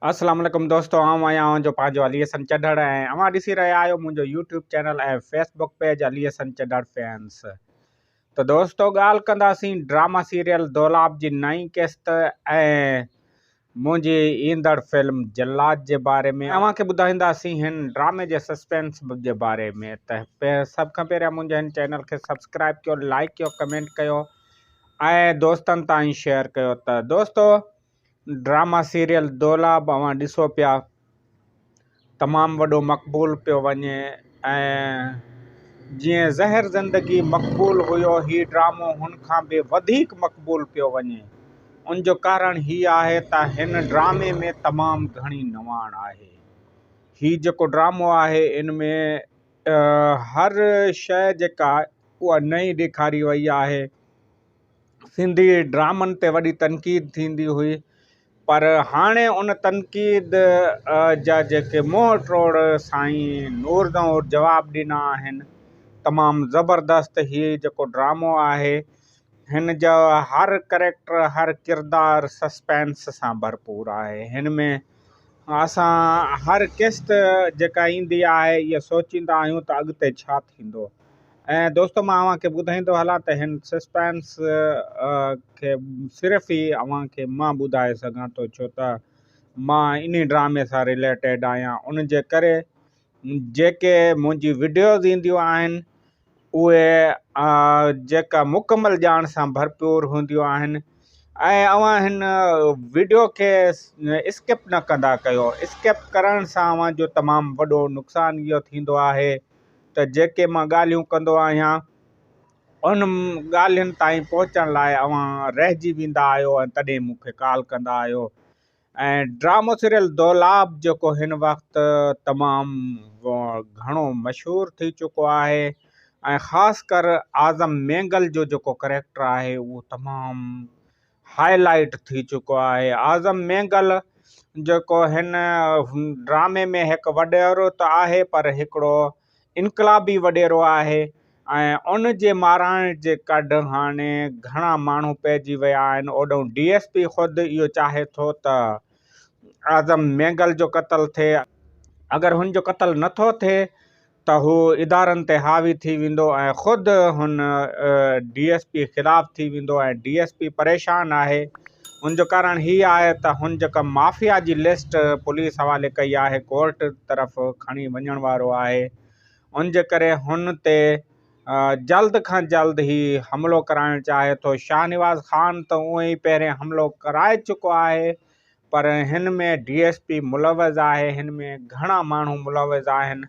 السلام عليڪم دوستو آئون آهيان اوهان جو پنهنجو علي حسن چڍڙ ۽ اوهان ڏسي رهيا آهيو منهنجو YouTube channel ۽ Facebook page Ali Hassan Chadhar fans ته دوستو ڳالهه ڪنداسين ڊراما سيريل دولاب جي نئين قسط ۽ منهنجي ايندڙ فلم جلاد جي باري ۾ اوهان کي ٻڌائينداسين هن ڊرامي جي سسپينس جي باري ۾ ته سڀ کان پهريان منهنجي هن چينل کي سبسڪرائب ڪيو لائڪ ڪيو ڪمينٽ ڪيو ۽ دوستن تائين شيئر ڪيو ته دوستو ڊراما سيريل دولاب اوهان ڏسو پيا تمام وڏو مقبول پيو وڃي ۽ جيئن زهر زندگي مقبول هيو هي ڊرامو هن کان به وڌيڪ مقبول پيو وڃي ان جو ڪارڻ هي آهي ته هن ڊرامي ۾ تمام گهڻي نواڻ آهي هي جيڪو ڊرامو آهي ان ۾ هر شيء جيڪا اها نئين ڏيکاري وئي آهي سنڌي ڊرامن تي وڏي تنقيد ٿيندي هئي پر هاڻي ان تنقيد جا جيڪي منهن ٽوڙ سائين نور زئور جواب ڏنا آهن تمام زبردست هي جيڪو ڊرامو آهي هن جا هر ڪريڪٽر هر ڪردار سسپينس سان ڀرپور آهي هن ۾ اسان هر قسط جيڪا ايندي آهي اها سوچيندا آهيون ته اڳتي ڇا ٿيندو ۽ دوستو مان اوهان کي ٻڌائيندو هلان ته هن سسپينس کي صرف ئي اوهان کي مان ٻڌائي سگهان ٿو ڇو ته مان انهي ڊرامي سان رليٽيڊ آهيان ان جي ڪري جيڪي منهنجي وڊيوز اينديون آهن اهي جيڪا مڪمل ڄاڻ سان ڀرپور هونديون آهن ۽ اوهان هن وڊيو کي اسڪپ نه ڪندا ڪيو اسڪپ ڪرڻ سان اوهان جو تمام وڏو نقصان اهو ٿيندو آهي ته جيڪي مان ڳالهيون ڪندو آهيان، انهن ڳالهين تائين پهچڻ لاء اوهان رهجي ويندا آهيو ۽ تڏهن مون کي ڪال ڪندا آهيو ۽ ڊرامو سيريل دولاب جيڪو هن وقت تمام گهڻو مشهور ٿي چڪو آهي ۽ خاص ڪر اعظم مينگل جو جيڪو ڪريڪٽر آهي اهو تمام هاء لائيٽ ٿي چڪو آهي. اعظم مينگل جيڪو هن ڊرامي ۾ هڪ وڏيرو ته آهي پر هڪڙو انقلابي وڏيرو آهي ۽ ان جي مارائڻ جي ڪڍ هاڻي گهڻا ماڻهو پئجي ويا آهن. اوڏهون ڊي ايس پي خود اهو چاهي ٿو ته اعظم مينگل جو قتل ٿئي. اگر هن جو قتل نٿو ٿئي ته هو ادارن تي حاوي ٿي ويندو ۽ خود هن ڊي ايس پي خلاف ٿي ويندو ۽ ڊي ايس پي پريشان آهي ان جو ڪارڻ هي آهي ته هن جيڪا مافيا جي لسٽ پوليس حوالي ڪئي آهي ڪورٽ طرف کڻي وڃڻ وارو آهي ان جي ڪري هن تي جلد کان جلد هي حملو ڪرائڻ چاهي ٿو شاهنواز خان ته اونئن ئي پهرين حملو ڪرائي چڪو آهي پر هن ۾ ڊي ايس پي ملوث آهي، هن ۾ گهڻا ماڻهو ملوث آهن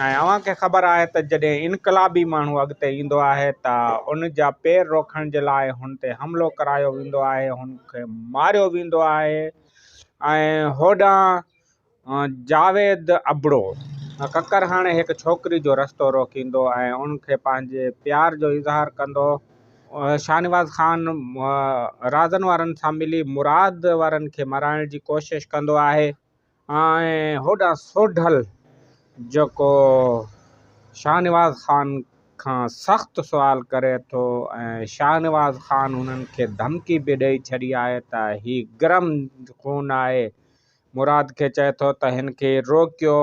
۽ اوهان کي خبر آهي ته جڏهن انقلابي ماڻهو اڳتي ايندو آهي ته ان جا پير روڪڻ جي لاء هن تي حملو ڪرايو ويندو آهي، هن کي ماريو ويندو آهي ۽ هوڏانهن جاويد ابڙو ڪڪر هاڻي هڪ ڇوڪري جو رستو روڪيندو ۽ ان کي پنهنجي پيار جو اظهار ڪندو. شاهنواز خان رازن وارن سان ملي مراد وارن کي مارائڻ جي ڪوشش ڪندو آهي ۽ هوڏانهن سوڍل جيڪو شاهنواز خان کان سخت سوال ڪري ٿو ۽ شاهنواز خان انهن کي ڌمڪي به ڏئي ڇڏي آهي ته هي گرم خون آهي مراد کي چئي ٿو ته هن کي روڪيو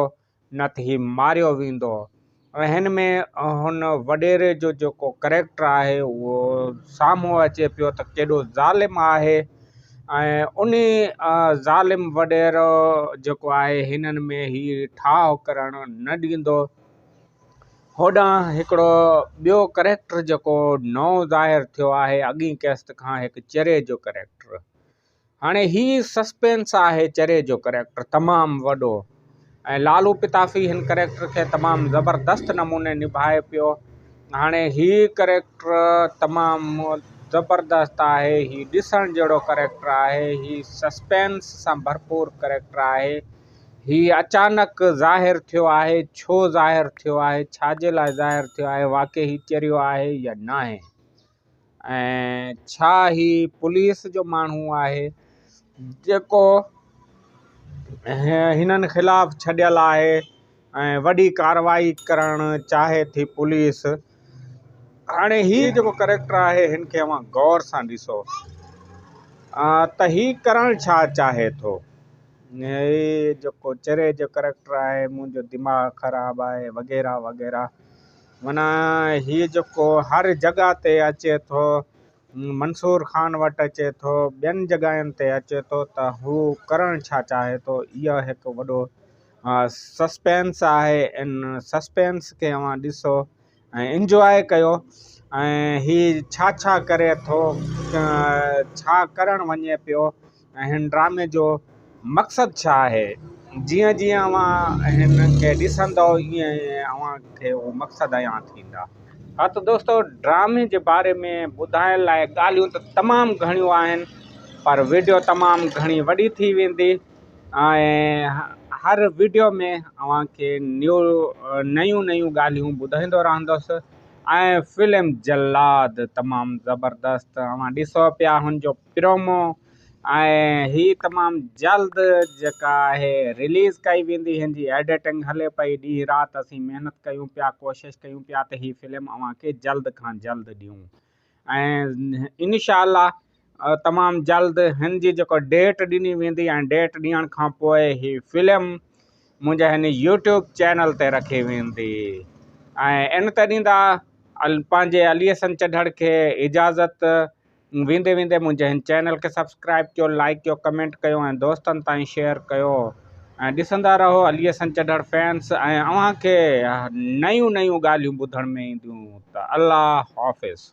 نه ته هي ماريو ويندو ۽ هن ۾ هن وڏيري جو جيڪو ڪريڪٽر آهي اهو سامهون اچي پيو ته ڪيڏو ظالم آهي ۽ ان ظالم وڏيرو جيڪو آهي هنن ۾ هي ٺاهه ڪرڻ نه ڏيندو هوڏانهن هڪڙو ٻيو ڪريڪٽر جيڪو نئون ظاهر ٿيو آهي اڳين قسط کان هڪ چري جو ڪريڪٽر هاڻي هي سسپينس آهي چري جو ڪريڪٽر تمام وڏو ۽ لالو پتافي هن ڪريڪٽر کي تمام زبردست نموني نڀائي پيو هاڻي هي ڪريڪٽر تمام زبردست آهي هي ڏسڻ جهڙو ڪريڪٽر آهي هي سسپينس سان ڀرپور ڪريڪٽر آهي هي اچانڪ ظاهر ٿيو آهي ڇو ظاهر ٿيو آهي ڇا جي لاء ظاهر ٿيو آهي واقعي هي چريو آهي يا ناهي ۽ ڇا هي پوليس جو ماڻهو آهي جيڪو هنن خلاف ڇڏيل آهي ۽ وڏي ڪارروائي ڪرڻ چاهي ٿي پوليس هاڻي هي جيڪو ڪريڪٽر آهي هن کي اوهان غور سان ڏسو ته هي ڪرڻ ڇا چاهي ٿو. هي جيڪو چري جو ڪريڪٽر آهي منهنجو دماغ خراب آهي وغيره وغيره معنيٰ هي جيڪو هر جڳهه تي اچي ٿو منصور خان وٽ اچي ٿو ٻين جڳهين تي اچي ٿو ته هو ڪرڻ ڇا چاهي ٿو اهو هڪ وڏو سسپينس آهي ان سسپينس کي اوهان ڏسو ۽ انجواء ڪيو ۽ هي ڇا ڇا ڪري ٿو ڇا ڪرڻ وڃي پيو ۽ هن ڊرامي جو مقصد ڇا آهي جيئن جيئن اوهان هن کي ڏسندؤ ايئن ايئن اوهان کي اهو مقصد عيان ٿيندا. ها ته دوستو ڊرامي جي باري ۾ ٻڌائڻ لاء ڳالهيون ته تمام گهڻيون آهن پر ويڊيو تمام گهڻي وڏي ٿي ويندي ۽ هر ويڊيو ۾ اوهان کي نيو نيون نيون ڳالهيون ٻڌائيندو رهندس ۽ فلم جلاد تمام زبردست اوهان ڏسو پيا هن جو پرومو ۽ هي تمام جلد جيڪا آهي رليز ڪئي ويندي هن جي ايڊيٽنگ هلي پئي ڏينهن رات اسين محنت ڪيون پيا ڪوشش ڪيون پيا ته هي فلم اوهان کي جلد کان جلد ڏيون ۽ انشاء الله تمام جلد هن جي جيڪو ڊيٽ ڏني ويندي ۽ ڊيٽ ڏيڻ کان پوء هي فلم منهنجي هن يوٽيوب چينل تي رکي ويندي ۽ ان تي ڏيندا پنهنجي علي حسن چڍڙ کي اجازت ويندي ويندي منهنجي هن چينل کي سبسڪرائب ڪيو لائڪ ڪيو ڪمينٽ ڪيو ۽ دوستن تائين شيئر ڪيو ۽ ڏسندا رهو علي حسن چڍڙ فينس ۽ اوهان کي نيون نيون ڳالهيون ٻڌڻ ۾ اينديون ته الله حافظ.